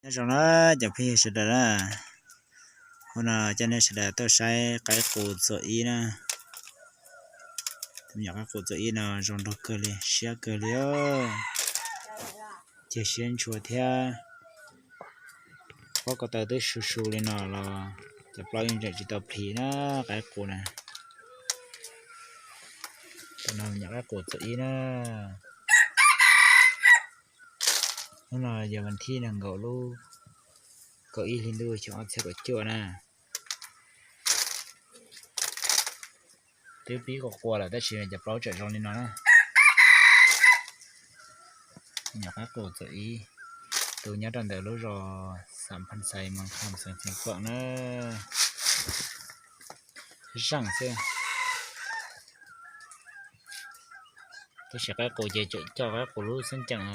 Nyob zoo na cov phooj ywg sawv daws na, hnub no coj nej sawv daws tuaj saib qaib qus txuas ib na. Tus me nyuam qaib qus txuas ib no zoo nraug kawg li, siab kawg li, ceg siab ntshua thiab. Pob ko taw twb su su li no los cov plaub yeej tseem tsis tau plhis na, qaib qus na. Tus no me nyuam qaib qus txuas ib na. Hnub no yog vas thib nees nkaum lub kaum ib hli ntuj xyoo ob txhiab kaum cuaj na. Twb pib qua qua lawm tab sis cov plaub tseem zoo li no na. Nyuam qaib qus txuas ib, tus nyob rau ntawm lub zos Xam Phaj Xais Mas Kham xeev Xeev Khuam na. Zeej xwb. Tab sis qaib qus ces tseem coj qaib qus lub xeeb ceem,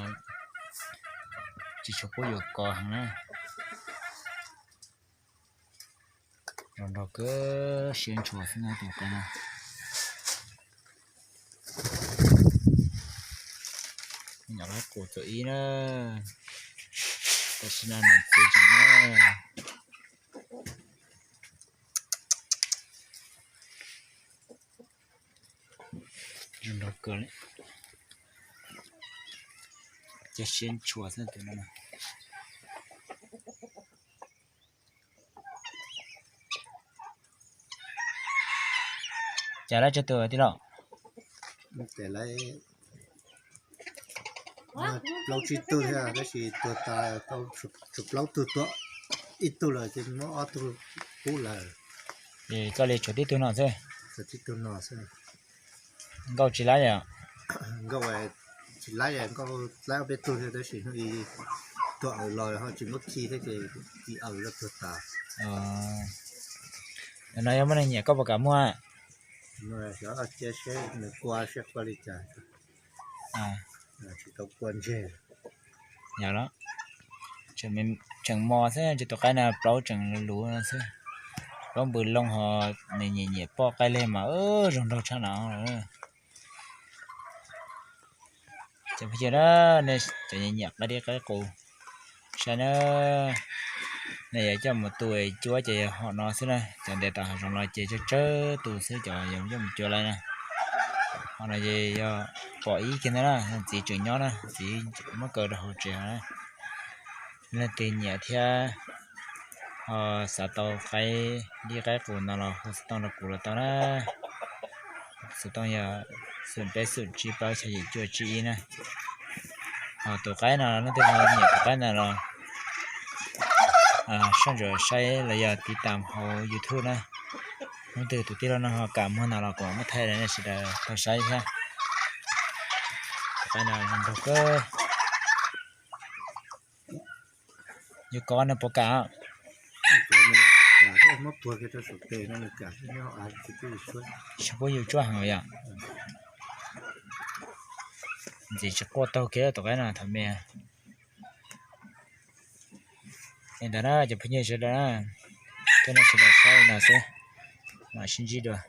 tsis tshua pub yuav kov heev na. Zoo nraug kawg, siab ntshua xwb na tus qaib no. Nyuam qaib qus txuas ib na, tam sim no nws txiv tseem na. Zoo nraug kawg li, ceg siab ntshua xwb tus no. Cas lawv tsawg tus tij laug? Plaub tsib tug thiab tab sis tuag tas tau tshuav plaub tug, tuag ib tug lawm ces muab ob tug pub lawm. Koj li tshuav tib tug no xwb? Tshuav tib tug no xwb. Nkauj tsis laib yom? Nkauj tsis laib, nkauj laib ob peb tug thiab tab sis hnub i tuag awm los ho tsis muab khi thiab ces ci awm los tuag tas. Tus no yog muaj neeg nyiam koj puas kam muag? Xyov cia seb nws qua seb qua li cas, tsis tau qua ntseg. Yog los, tseem mos xwb, tus qaib no plaub tseem luv no xwb. Plaub npws loo ho nws nyiam nyiam poj qaib leg mas zoo nraug tshaj no. Cov phooj ywg na, nej cov nyiam nyiam qaib dib qaib qus, saib na, nej yuav coj mus tu cuab ces yog hom no xwb na. Cov ntes tom hav zoov los ces tsawg tsawg tus xwb, cov yuav coj mus cuab laib na. Hom no ces yog pom ib kiag ntawd na, txiv tseem nyob na, txiv muab kaw rau hauv tsev na. Leej twg nyiam thiab ho xav tau qaib dib qaib qus no los hu xov tooj rau kuv los tau na. Xov tooj yog xoom peb xoom tsib plaub xya yim cuaj tsib ib na. Ho tus qaib no leej twg ho nyiam tus qaib no los soj ntsuam saib los yog tiv tam hauv YouTube na. Leej twg tus tij laug no ho kam muag no los kuv mam muab thaij rau nej sawv daws tau saib thiab. Tus qaib no zoo nraug kawg. Yus kov nws puas kam? Tsis pub yus tsuab heev yom. Ntxiv tsis quaj taug kiag tus qaib no thaum me. Li ntawd na cov phooj ywg sawv daws na, coj nej sawv daws saib li no xwb, mam sib ntsib dua.